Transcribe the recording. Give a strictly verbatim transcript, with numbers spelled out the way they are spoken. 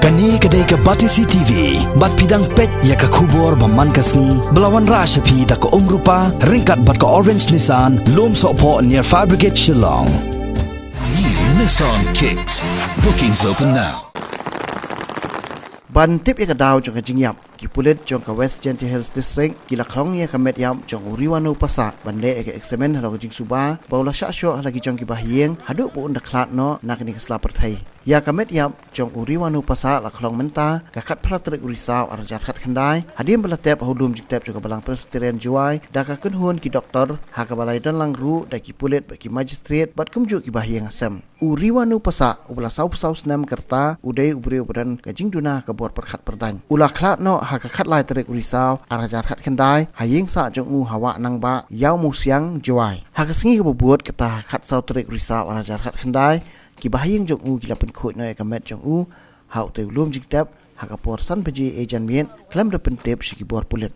Kane ka dei ka Batesi T V, bad phi dang peit ïa ka khubor ba man ka sngi, ba la wanrah sha phi da ka Umrupa, ryngkat bad ka Orange Nissan, Lumsohphoh near Fire Brigade Shillong. New Nissan Kicks. Bookings open now. Ban tip ïa ka daw jong ka jingïap, ki pulit jong ka West Jaintia Hills District ki la khlong ïa ka met ïap jong u Riwanu Passah ban leh ïa ka eksamin halor ka jingsuba ba u la shah shoh ha la ki jong ki bahaïing haduh ba un da khlad noh na kane ka sla pyrthei. Ïa ka met ïap jong u Riwanu Passah la khlong mynta ka khatphra tarik u Risaw arhajar khatkhyndai, hadien ba la tep ha u lum jingtep jong ka Balang Presbyterian Jowai da ka kynhun ki doktor, ha kaba la ïadon lang ruh da ki pulit bad ki magistrate bad kumjuh ki bahaïing hasem. U Riwanu Passah, uba la sawphew saw snem ka rta, u dei u briew ba don ka jingduna ha ka bor pyrkhat pyrdaiñ. U la khlad noh ha ka khatlai tarik u Risaw arhajar khatkhyndai ha ïing sah jong u ha Wah Nangbah, Ïawmusiang, Jowai. Ha ka sngi kaba bud, kata ha ka khatsaw tarik u Risaw arhajar khatkhyndai, ki bahaïing jong u ki la pynkhuid noh ïa ka met jong u ha utei u lum jingtep ha ka por san baje janmiet, khlem da pyntip sha ki bor pulit.